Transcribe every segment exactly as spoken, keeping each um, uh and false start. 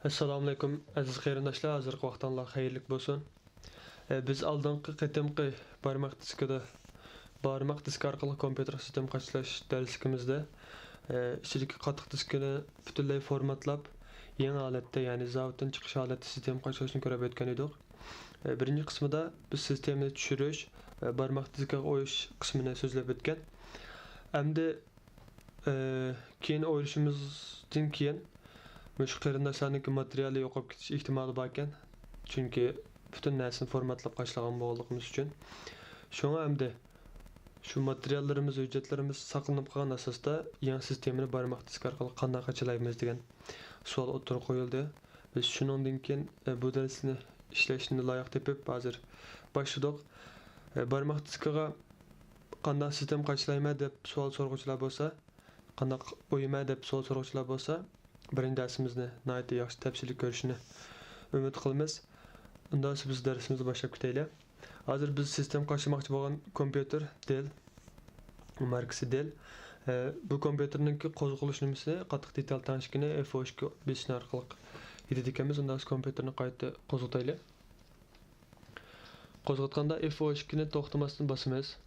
ئەسسالامۇئەلەيكۇم، ئەزىز قېرىنداشلار، ھازىرقى ۋاقتىڭلار خەيرلىك بولسۇن. ئە، بىز ئالدىنقى قېتىمقى بارماق دىسكىدا، بارماق دىسكى ئارقىلىق كومپيۇتېرغا سىستېما قاچىلاش دەرسلىكىمىزدە، ئە، ئىچىدىكى قاتتىق دىسكىنى پۈتۈنلەي فورماتلاپ، يېڭى ھالەتتە، يەنى زاۋۇتتىن چىقىش ھالەتتە سىستېما قاچىلاشنى كۆرۈپ ئۆتكەن ئىدۇق. ئە، بىرىنچى قىسمىدا بىز سىستېمىنى چۈشۈرۈش، ئە، بارماق دىسكىغا ئويۇش قىسمىنى سۆزلەپ ئۆتكەن. ئەمدى ئى، كېيىن ئويلىشىمىزدىن كېيىن، مۇشۇ قېرىنداشلارنىڭكى ماتېرىيالى يوقاپ كېتىش ئېھتىمالى باركەن. چۈنكى پۈتۈن نەرسىنى فورماتلاپ قاچىلىغان بولغانلىقىمىز ئۈچۈن. شۇڭا ئەمدى شۇ ماتېرىياللىرىمىز، ھۆججەتلىرىمىز ساقلىنىپ قالغان ئاساستا يېڭى سىستېمىنى بارماق دىسكى ئارقىلىق قانداق قاچىلايمىز دېگەن سوئال ئوتتۇرىغا قويۇلدى. بىز شۇنىڭدىن كېيىن، ئى، بۇ دەرسنى ئىشلەشنى لايىق تېپىپ، ھازىر باشلىدۇق. ئى، بارماق دىسكىغا قانداق سىستېما قاچىلايمەن دەپ سوئال سورىغۇچىلار بولسا، قانداق ئويىمەن دەپ سوئال سورىغۇچىلار بولسا، بىرىنچى دەرسىمىزنى ناھايىتى ياخشى تەپسىلىي كۆرۈشىنى ئۈمىد قىلىمىز. ئۇنداق بولسا بىز دەرسىمىزنى باشلاپ كېتەيلى. ھازىر بىز سىستېما قاچىلىماقچى بولغان كومپيۇتېر دېل، ماركىسى دېل. ئە، بۇ كومپيۇتېرنىڭكى قوزغىلىش نېمىسى، قاتتىق دېتال تەڭشىكىنى ئېف ئون ئىككى بېسىشنى ئارقىلىق يېتىدىكەنمىز. ئۇنداق بولسا كومپيۇتېرنى قايتا قوزغىتايلى. قوزغاتقاندا ئېف ئون ئىككىنى توختىماستىن باسىمىز.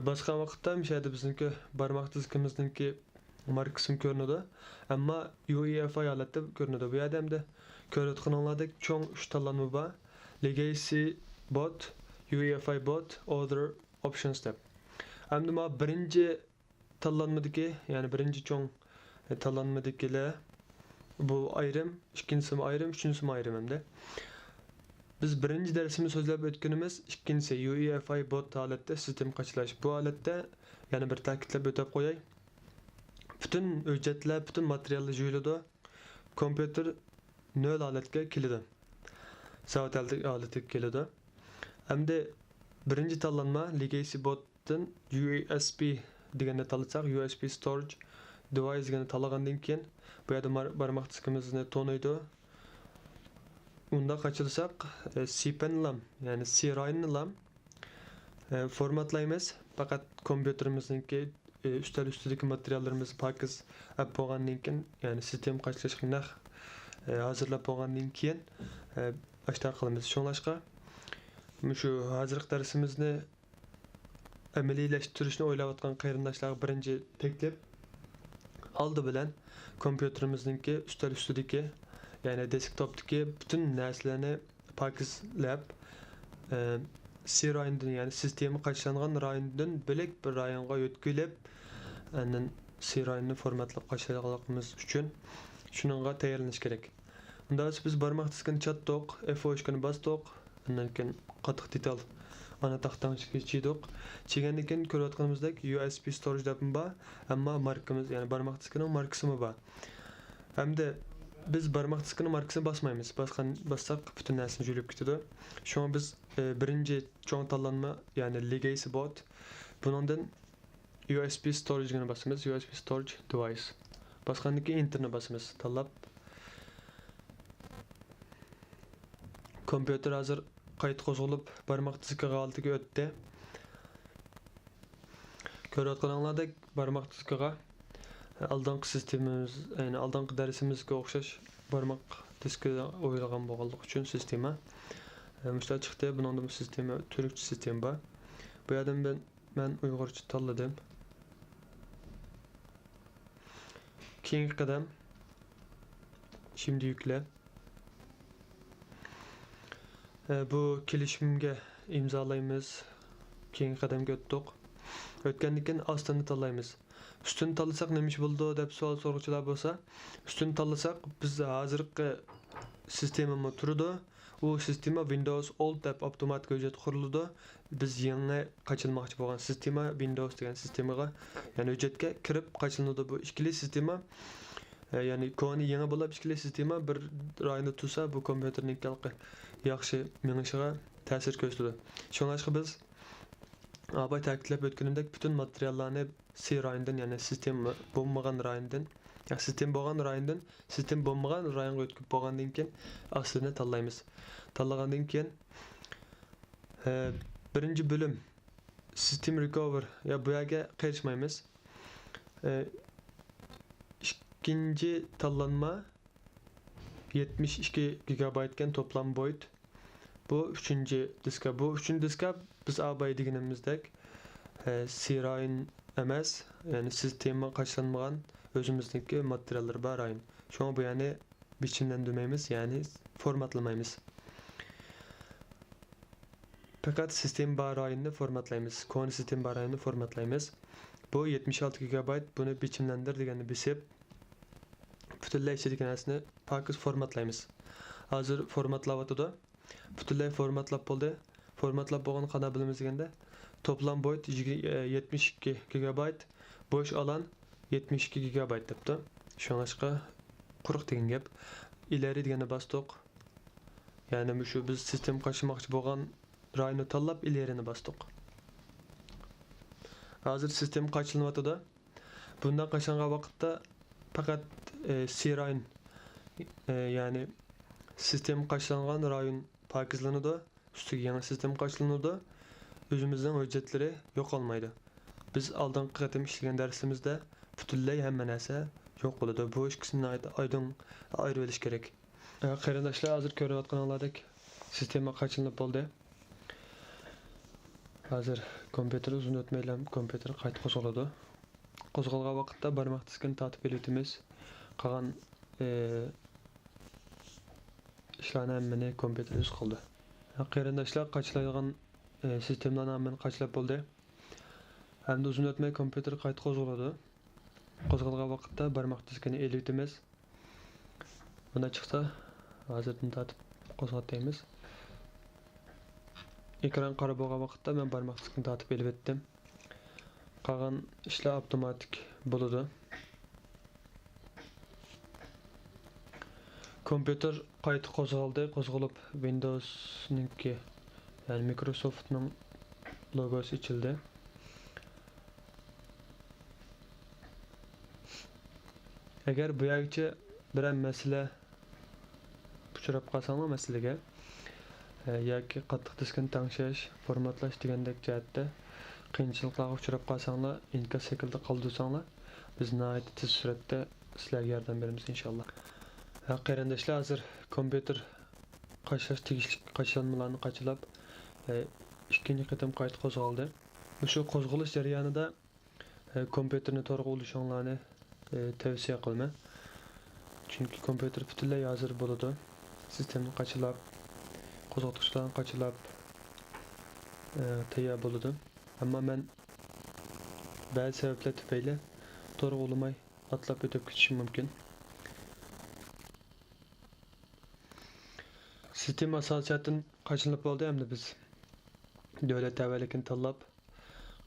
باسقان ۋاقىتتا مۇشۇ يەردە بىزنىڭكى بارماق دىسكىمىزنىڭكى ماركىسىمۇ كۆرۈنىدۇ. ئەمما يۇ ئى ئېف ئاي ھالەتتە كۆرۈنىدۇ. بۇ يەردە ئەمدى كۆرۈۋاتقىنىڭلاردەك چوڭ ئۈچ تاللانما بار. لېگەيسى بوت، يۇ ئى ئېف ئاي بوت، ئوتھېر ئوپشنس دەپ. ئەمدى مانا بىرىنچى تاللانمىدىكى، يەنى بىرىنچى چوڭ، ئە، تاللانمىدىكىلەر، بۇ ئايرىم، ئىككىنچىسىمۇ ئايرىم، ئۈچىنچىسىمۇ ئايرىم ئەمدى. بىز بىرىنچى دەرسىمىزدە سۆزلەپ ئۆتكىنىمىز ئىككىنچىسى، يۇ ئى ئېف ئاي بوت ھالەتتە سىستېما قاچىلاش. بۇ ھالەتتە يەنە بىر تەكىتلەپ ئۆتۈپ قوياي. پۈتۈن ھۆججەتلەر، پۈتۈن ماتېرىياللار جۇيۇلىدۇ. كومپيۇتېر نۆل ھالەتكە كېلىدۇ. زاۋۇت ھالىتىگە كېلىدۇ. ئەمدى بىرىنچى تاللانما لېگەيسى بوتتىن يۇ ئېس بى دېگەننى تاللىساق، يۇ ئېس بى ستورېج دېۋايس دېگەننى تاللىغاندىن كېيىن، بۇ يەردە مار-، بارماق دىسكىمىزنى تونۇيدۇ. ئۇنداق قاچىلىساق، ئە، سى پەننىلام، يەنى سى رايونىنىلام، ئە، فورماتلايمىز. پەقەت كومپيۇتېرىمىزنىڭكى، ئە، ئۈستەل ئۈستىدىكى ماتېرىياللىرىمىزنى پاكىز ئەپ بولغاندىن كېيىن، يەنى سىستېما قاچىلاشقا نەق، ئە، ھازىرلاپ بولغاندىن كېيىن، ئە، ئاشۇنداق قىلىمىز. شۇڭلاشقا، مۇشۇ ھازىرقى دەرسىمىزنى ئەمەلىيلەشتۈرۈشنى ئويلاۋاتقان قېرىنداشلارغا بىرىنچى تەكلىپ، ئالدى بىلەن كومپيۇتېرىمىزنىڭكى ئۈستەل ئۈستىدىكى، يەنى دېسكتوپتىكى پۈتۈن نەرسىلەرنى پاكىزلاپ، ئە، سى رايونىدىن، يەنى سىستېما قاچىلانغان رايوندىن بۆلەك بىر رايونغا يۆتكىلىپ، ئاندىن سى رايونىنى فورماتلاپ قاچىلايدىغانلىقىمىز ئۈچۈن شۇنىڭغا تەييارلىنىش كېرەك. ئۇنداق بولسا بىز بارماق دىسكىنى چاتتۇق، ئېف ئون ئىككىنى باستۇق، ئاندىن كېيىن قاتتىق دېتال ئانا تاختاڭشىكى چىيدۇق. چىيگەندىن كېيىن كۆرۈۋاتقىنىمىزدەك يۇ ئېس بى ستورېج دەپمۇ بار، ئەمما ماركىمىز، يەنى بارماق دىسكىنىڭ ماركىسىمۇ بار. ئەمدى بىز بارماق دىسكىنىڭ ماركىسىنى باسمايمىز. باسقان، باسساق پۈتۈن نەرسە جۈيۈلۈپ كېتىدۇ. شۇڭا بىز، ئى، بىرىنچى چوڭ تاللانما، يەنى لېگەيسى بوت. بۇنىڭدىن يۇ ئېس بى ستورېجنى باسىمىز، يۇ ئېس بى ستورېج دېۋايس. باسقاندىن كېيىن ئېنتېرنى باسىمىز، تاللاپ. كومپيۇتېر ھازىر قايتا قوزغىلىپ، بارماق دىسكىغا ھالىتىگە ئۆتتى. كۆرۈۋاتقىنىڭلاردەك بارماق دىسكىغا ئالدىنقى سىستېمىمىز، يەنى ئالدىنقى دەرسىمىزگە ئوخشاش بارماق دىسكى ئويۇلغان بولغانلىقى ئۈچۈن سىستېما، ئە، مۇشۇنداق چىقتى. بۇنىڭدىمۇ سىستېما، تۈركچە سىستېما بار. بۇ يەردىن مەن، مەن ئۇيغۇرچە تاللىدىم. كېيىنكى قەدەم، شىمدى يۈكلە. ئە، بۇ كېلىشىمگە ئىمزالايمىز. كېيىنكى قەدەمگە ئۆتتۇق. ئۆتكەندىن كېيىن ئاستىنى تاللايمىز. ئۈستىنى تاللىساق نېمە ئىش بولىدۇ دەپ سوئال سورىغۇچىلار بولسا، ئۈستىنى تاللىساق بىز ھازىرقى سىستېمىمۇ تۇرىدۇ. ئۇ سىستېما ۋىندوۋس ئولت دەپ ئاپتوماتىك ھۆججەت قۇرۇلىدۇ. بىز يېڭى قاچىلىماقچى بولغان سىستېما ۋىندوۋس دېگەن سىستېمىغا، يەنى ھۆججەتكە كىرىپ قاچىلىنىدۇ. بۇ ئىككىلى سىستېما، ئە، يەنى كونىنى يېڭى بولاپ ئىككىلى سىستېما بىر رايوندا تۇرسا، بۇ كومپيۇتېرنىڭكى ياخشى مېڭىشىغا تەسىر كۆرسىتىدۇ. شۇڭلاشقا بىز ئاۋۋال تەكىتلەپ ئۆتكىنىمدەك، پۈتۈن ماتېرىياللارنى سى رايوندىن، يەنى سىستېما بولمىغان رايوندىن، يا سىستېما بولغان رايوندىن سىستېما بولمىغان رايونغا ئۆتكۈپ بولغاندىن كېيىن، ئاستىنى تاللايمىز. تاللىغاندىن كېيىن، ئە، بىرىنچى بۆلۈم، سىستېم رىكوۋېر، يا بۇ يەرگە قېرىشمايمىز. ئىككىنچى تاللانما، يەتمىش ئىككى گىگابايتكەن توپلام بويت. بۇ ئۈچىنچى دىسكا. بۇ ئۈچىنچى دىسكا بىز ئاۋاي دېگىنىمىزدەك، سى رايون ئەمەس، يەنى سىستېما قاچىلانمىغان ئۆزىمىزنىڭكى ماتېرىياللىرى بار رايون. شۇڭا بۇ يەرنى بىچىملەندۈرمەيمىز، يەنى فورماتلىمايمىز. پەقەت سىستېما بار رايوننى فورماتلايمىز. كونا سىستېما بار رايوننى فورماتلايمىز. بۇ يەتمىش ئالتە گىگابايت، بۇنى بىچىملەندۈر دېگەننى بېسىپ، پۈتۈنلەي ئىچىدىكى نەرسىنى پاكىز فورماتلايمىز. ھازىر فورماتلاۋاتىدۇ. پۈتۈنلەي فورماتلاپ بولدى. فورماتلاپ بولغان قانداق بىلىمىز دېگەندە، توپلام بويت يىگىرمە، يەتمىش ئىككى گىگابايت، بوش ئالان يەتمىش ئىككى گىگابايت دەپتۇ. شۇڭلاشقا قۇرۇق دېگەن گەپ. ئىلەرى دېگەننى باستۇق. يەنى مۇشۇ بىز سىستېما قاچىلىماقچى بولغان رايوننى تاللاپ، ئىلەرىنى باستۇق. ھازىر سىستېما قاچىلىنىۋاتىدۇ. بۇنداق قاچىلانغان ۋاقىتتا پەقەت، ئى، سى رايون، ئى، يەنى سىستېما قاچىلانغان رايون پاكىزلىنىدۇ، ئۈستىگە يېڭى سىستېما قاچىلىنىدۇ، ئۆزىمىزنىڭ ھۆججەتلىرى يوقالمايدۇ. بىز ئالدىنقى قېتىم ئىشلىگەن دەرسىمىزدە پۈتۈنلەي ھەممە نەرسە يوق بولىدۇ. بۇ ئىككىسىنى ناھايىتى ئايدىڭ ئايرىۋېلىش كېرەك. ھە، قېرىنداشلار، ھازىر كۆرۈۋاتقىنىڭلاردەك سىستېما قاچىلىنىپ بولدى. ھازىر كومپيۇتېر ئۇزۇن ئۆتمەيلا كومپيۇتېر قايتا قوزغىلىدۇ. قوزغالغان ۋاقىتتا بارماق دىسكىنى تارتىپ ئېلىۋېتىمىز. قالغان، ئى، ئىشلارنى ھەممىنى كومپيۇتېر ئۆزى قىلىدۇ. قېرىنداشلار، قاچىلايدىغان، ئى، سىستېمىلارنى ھەممىنى قاچىلاپ بولدى. ئەمدى ئۇزۇن ئۆتمەي كومپيۇتېر قايتا قوزغىلىدۇ. قوزغالغان ۋاقىتتا بارماق دىسكىنى ئېلىۋېتىمىز. مۇنداق چىقسا، ھازىردىن تارتىپ قوزغاپ دەيمىز. ئېكران قارا بولغان ۋاقىتتا مەن بارماق دىسكىنى تارتىپ ئېلىۋەتتىم. قالغان ئىشلار ئاپتوماتىك بولىدۇ. كومپيۇتېر قايتا قوزغالدى. قوزغىلىپ، ۋىندوۋسنىڭكى، يەنى مىكروسوفتنىڭ لوگوسى ئېچىلدى. ئەگەر بۇ يەرگىچە بىرەر مەسىلە ئۇچراپ قالساڭلار مەسىلىگە، ئە، ياكى قاتتىق دىسكىنى تەڭشەش، فورماتلاش دېگەندەك جەھەتتە قىيىنچىلىقلارغا ئۇچراپ قالساڭلار، ئىنكاس شەكلىدە قالدۇرساڭلار، بىز ناھايىتى تېز سۈرئەتتە سىلەرگە ياردەم بېرىمىز، ئىنشاللا. ھە، قېرىنداشلار، ھازىر كومپيۇتېر قاچىلاش تېگىشلىك قاچىلانمىلارنى قاچىلاپ، ئە، ئىككىنچى قېتىم قايتا قوزغالدى. مۇشۇ قوزغىلىش جەريانىدا، ئە، كومپيۇتېرنى تورغا ئۇلىشىڭلارنى، ئە، تەۋسىيە قىلىمەن. چۈنكى كومپيۇتېر پۈتۈنلەي ھازىر بولىدۇ. سىستېمىنى قاچىلاپ، قوزغاتقۇچلارنى قاچىلاپ، ئە، تەييار بولىدۇ. ئەمما مەن بەزى سەۋەبلەر تۈپەيلى تورغا ئۇلىماي ئاتلاپ ئۆتۈپ كېتىشىم مۇمكىن. سىستېما ئاساسىي جەھەتتىن قاچىلىنىپ بولدى، ئەمدى بىز دۆلەت تەۋەلىكىنى تاللاپ،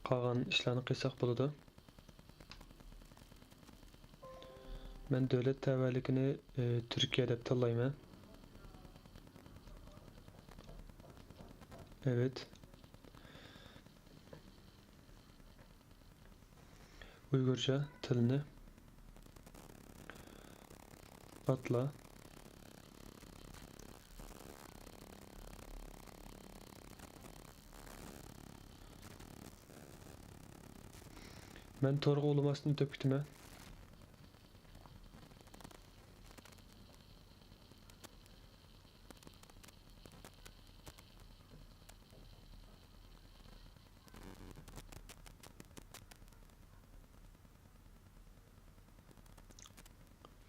قالغان ئىشلارنى قىلساق بولىدۇ. مەن دۆلەت تەۋەلىكىنى، ئى، تۈركىيە دەپ تاللايمەن. ئەۋەت. ئۇيغۇرچە تىلنى ئاتلا. مەن تورغا ئۇلىماستىن ئۆتۈپ كېتىمەن.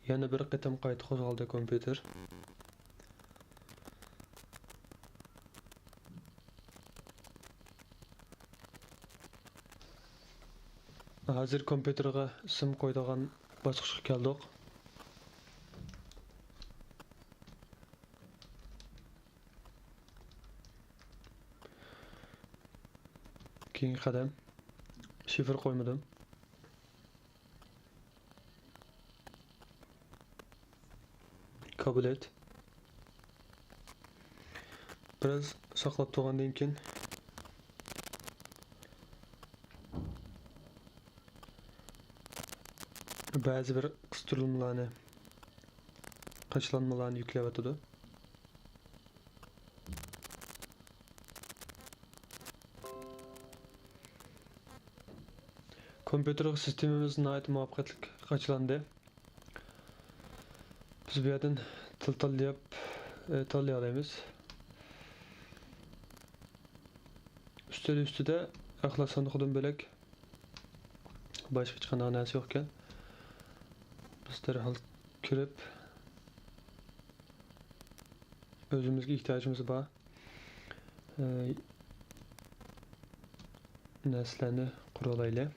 يەنە بىر قېتىم قايتا قوزغالدى كومپيۇتېر. ھازىر كومپيۇتېرغا ئىسىم قويىدىغان باسقۇچقا كەلدۇق. كېيىنكى قەدەم، شىفىر قويمىدىم. قوبۇل ئېت. بىراز ساقلاپ تۇرغاندىن كېيىن، بەزى بىر قىستۇرۇلمىلارنى، قاچىلانمىلارنى يۈكلەۋاتىدۇ. كومپيۇتېرلىق سىستېمىمىز ناھايىتى مۇۋەپپەقىيەتلىك قاچىلاندى. بىز بۇ يەردىن تىل تاللاپ، ئى، تاللىيالايمىز. ئۈستەل ئۈستىدە ئەخلەت ساندۇقىدىن بۆلەك باشقا ھېچقانداق نەرسە يوقكەن. بىز دەرھال كىرىپ، ئۆزىمىزگە ئېھتىياجىمىز بار، ئى، نەرسىلەرنى قۇرۇۋالايلى.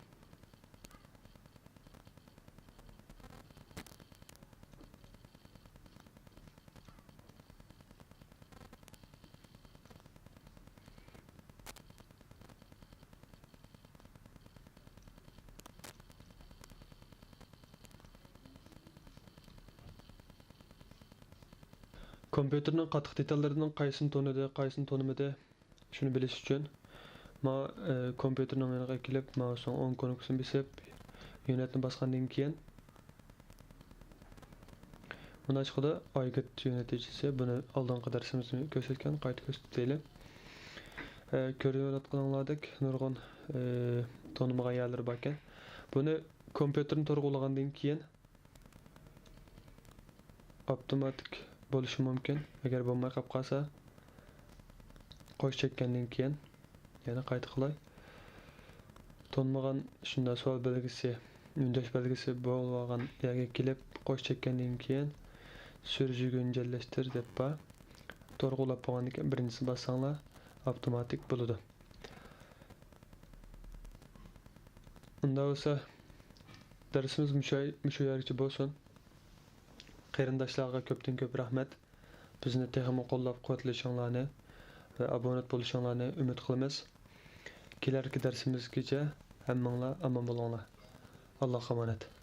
كومپيۇتېرنىڭ قاتتىق دېتاللىرىنىڭ قايسىنى تونۇدى، قايسىنى تونۇمىدى، شۇنى بىلىش ئۈچۈن، ماڭا، ئى، كومپيۇتېرنىڭ يېنىغا كېلىپ، مائۇسنىڭ ئوڭ كۇنۇپكىسىنى بېسىپ، يۆنەتنى باسقاندىن كېيىن، مۇنداق چىقىدۇ، ئايگىت يۆنەتكۈچىسى. بۇنى ئالدىنقى دەرسىمىزدە كۆرسەتكەن، قايتا كۆرسىتەيلى. ئى، كۆرۈۋاتقىنىڭلاردەك نۇرغۇن، ئى، تونۇمىغان يەرلىرى باركەن. بۇنى كومپيۇتېرنى تورغا ئۇلىغاندىن كېيىن، ئاپتوماتىك بولۇشى مۇمكىن. ئەگەر بولماي قاپ قالسا، قوش چەككەندىن كېيىن، يەنە قايتا قىلاي. تونمىغان شۇنداق سوئال بەلگىسى، ئۈندەش بەلگىسى بولۇۋالغان يەرگە كېلىپ، قوش چەككەندىن كېيىن، سۈر يۈزى گۈنجەللەشتۈر دەپ بار. تورغا ئۇلاپ بولغاندىن كېيىن، بىرىنچىسىنى باسساڭلار، ئاپتوماتىك بولىدۇ. ئۇنداق بولسا، دەرسىمىز مۇشۇ، مۇشۇ يەرگىچە بولسۇن. قېرىنداشلارغا كۆپتىن كۆپ رەھمەت. بىزنى تېخىمۇ قوللاپ قۇۋۋەتلىشىڭلارنى ۋە ئابۇنە بولۇشۇڭلارنى ئۈمىد قىلىمىز. كېلەركى دەرسىمىزگىچە ھەممىڭلار ئامان بولۇڭلار. ئاللاھقا ئامانەت.